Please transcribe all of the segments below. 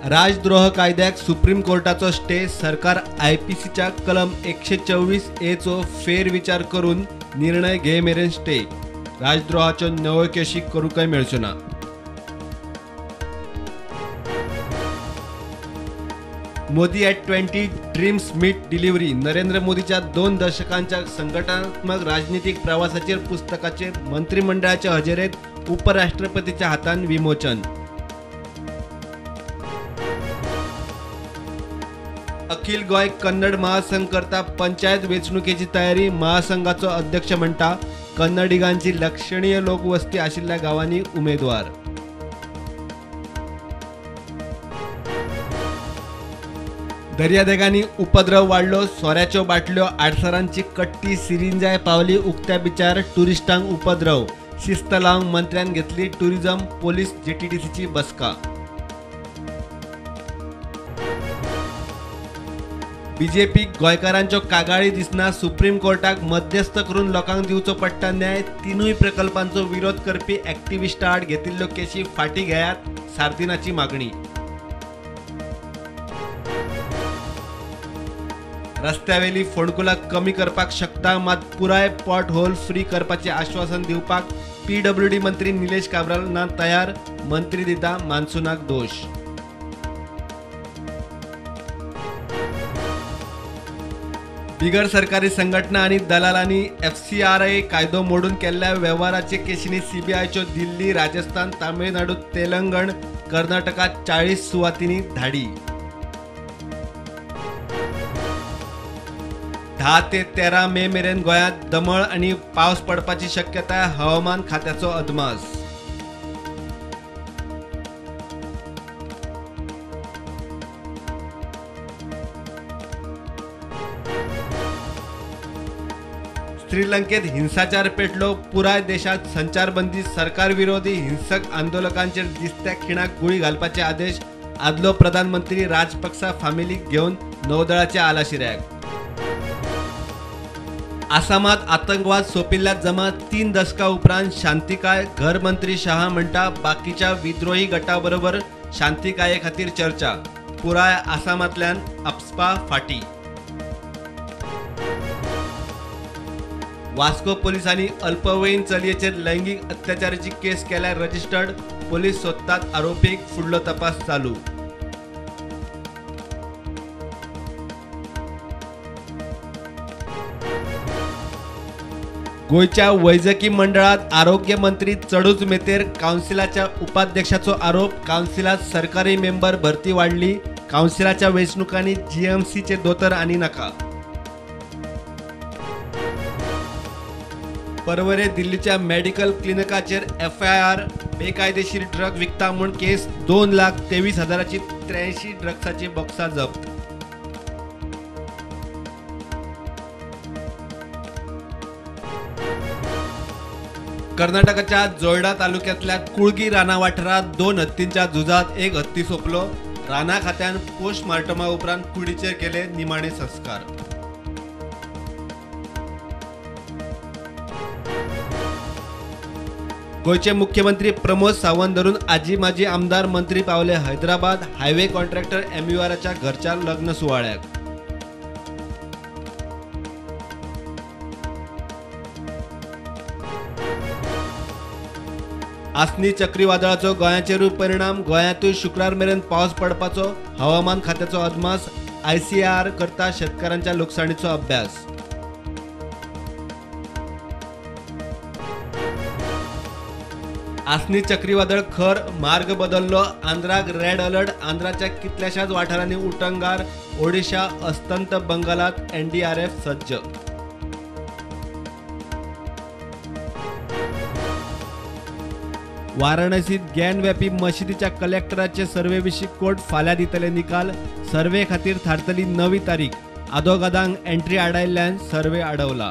राजद्रोह कायद्याक supreme कोर्टाचो stay, सरकार आयपीसीच्या कलम 124 ए चो फेरविचार करून निर्णय घे मेरेन स्टे। राजद्रोहाच्यो नव्यो केशी करूंकय मेळच्यो ना। Modi at 20 dreams meet delivery. Narendra मोदीच्या 2 दशकांच्या संघटनात्मक राजनीतिक प्रवासाचेर पुस्तकाचे मंत्रिमंडळाच्या हजेरेत उपराष्ट्रपतीच्या हातान विमोचन। अखिल गोंय कन्नड महासंघ करता पंचायत वेंचणुकेची तयारी। महासंघाचो अध्यक्ष म्हणटा कन्नडिगांची लक्षणीय लोकवस्ती आशिल्ल्या गांवांनी उमेदवार। दर्यादेगांनी उपद्रव वाडलो, सोऱ्याच्यो बाटल्यो, आडसरांची कट्टी, सिरिंजाय पावली उक्त्या बिचार, टुरिस्टांक उपद्रव। शिस्त लावंक मंत्र्यान घेतली टुरिझम पोलीस जेटीडीसीची बसका। बीजेपीक गोंयकारांच्यो कागाळी दिसना, सुप्रीम कोर्टाक मध्यस्थ करून लोकांक दिवचो पडटा न्याय। 3 प्रकल्पांचो विरोध करपी एक्टिविस्टा आड घेतिल्ल्यो केशी फाटीं घेयात, सार्दिनाची मागणी। रस्त्यावेली फोंडकुलां कमी करपाक शकता, मात पुराय पॉट होल फ्री करपाचें आश्वासन दिवपाक पीडब्ल्यूडी मंत्री निलेश काब्राल ना तयार। मंत्री दिता मान्सूनाक दोश। बिगर सरकारी संघटना आनी दलालांनी एफसीआरए कायदो मोडून केल्ल्या वेव्हाराचे केशींनी सीबीआयच्यो दिल्ली, राजस्थान, तामिळनाडू, तेलंगण, कर्नाटकात 40 सुवातींनी धाडी। 10 ते 13 मे मेरेन गोंयांत दमळ आनी पावस पडपाची शक्यताय, हवामान खात्याचो अदमास। श्रीलंकेत हिंसाचार पेटलो, पुराय देशात संचारबंदी। सरकार विरोधी हिंसक आंदोलकांचेर दिसत्या खिणाक गुळी घालपाचे आदेश। आदलो प्रधानमंत्री राजपक्सा फामिलीक घेवन नौदळाच्या आलाशिऱ्याक। आसामात आतंकवाद सोंपिल्ल्या जमा 3 दशकां उपरांत शांतिकाय। घरमंत्री शहा म्हणटा बाकीच्या विद्रोही गटाबरोबर शांतिकाये खातीर चर्चा। पुराय आसामांतल्यान आपसपा फाटी। वास्को पोलिसांनी अल्पवयीन चलयेचेर लैंगिक अत्याचाराची केस केल्या रजिस्टर्ड। पोलीस सोदतात आरोपीक, फुडलो तपास चालू। गोंयच्या वैजकी मंडळात आरोग्य मंत्री चडूच मेतेर। कावन्सिलाच्या उपाध्यक्षाचो आरोप, कावन्सिलात सरकारी मेंबर भरती वाडली, कावन्सिलाच्या वेंचणुकांनी जीएमसीचे दोतोर आनी नाका। परवरे दिल्लीच्या मेडिकल क्लिनिकाचेर एफआयआर, बेकायदेशीर ड्रग विकता म्हूण केस। 2,23,000ची 83 ड्रग्साची बॉक्सां जप्त। कर्नाटकाच्या जोयडा तालुक्यातल्या कुळगी राना वाठारात 2 हत्तींच्या झुजात 1 हत्ती सोंपलो। राना खात्यान पोस्टमार्टमा उपरांत कुडीचेर केले निमाणे संस्कार। गोंयचे मुख्यमंत्री प्रमोद सावंत धरून आजी माजी आमदार मंत्री पावले हैदराबाद हायवे कॉन्ट्रॅक्टर एमयूआराच्या घरच्या लग्न सुवाळ्याक। आसनी चक्रीवादळाचो गोंयाचेरूय परिणाम, गोंयांतूय शुक्रार मेरेन पावस पडपाचो हवामान खात्याचो अदमास। आयसीआर करता शेतकारांच्या लुकसाणीचो अभ्यास। आसनी चक्रीवादळ खर, मार्ग बदललो, आंध्राक रेड अलर्ट। आंध्राच्या कितल्याशाच वाठारांनी उटंगार, ओडिशा, अस्तंत बंगालात एनडीआरएफ सज्ज। वाराणसीत ज्ञानव्यापी मशिदीच्या कलेक्टराचे सर्वेविशीं कोर्ट फाल्यां दितले निकाल। सर्वे खातीर थारतली नवी तारीख। आदोगादांक एंट्री आडायल्ल्यान सर्वे आडवला।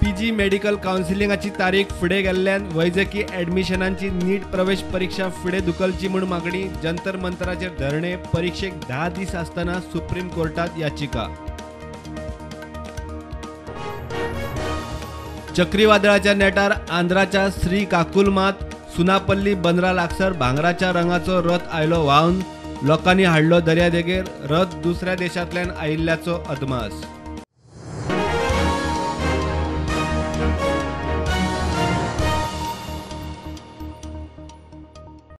पीजी मेडिकल कावन्सिलिंगाची तारीख फुडें गेल्ल्यान वैजकी ॲडमिशनांची नीट प्रवेश परीक्षा फुडें धुकलची म्हूण मागणी। जंतर मंतराचेर धरणे, परीक्षेक 10 दीस आसतना सुप्रीम कोर्टात याचिका। चक्रीवादळाच्या नेटार आंध्राच्या श्रीकाकुलमात सुनापल्ली बंदरा लागसर भांगराच्या रंगाचो रथ आयलो व्हांवन, लोकांनी हाडलो दर्यादेगेर, रथ दुसऱ्या देशांतल्यान आयिल्ल्याचो अदमास।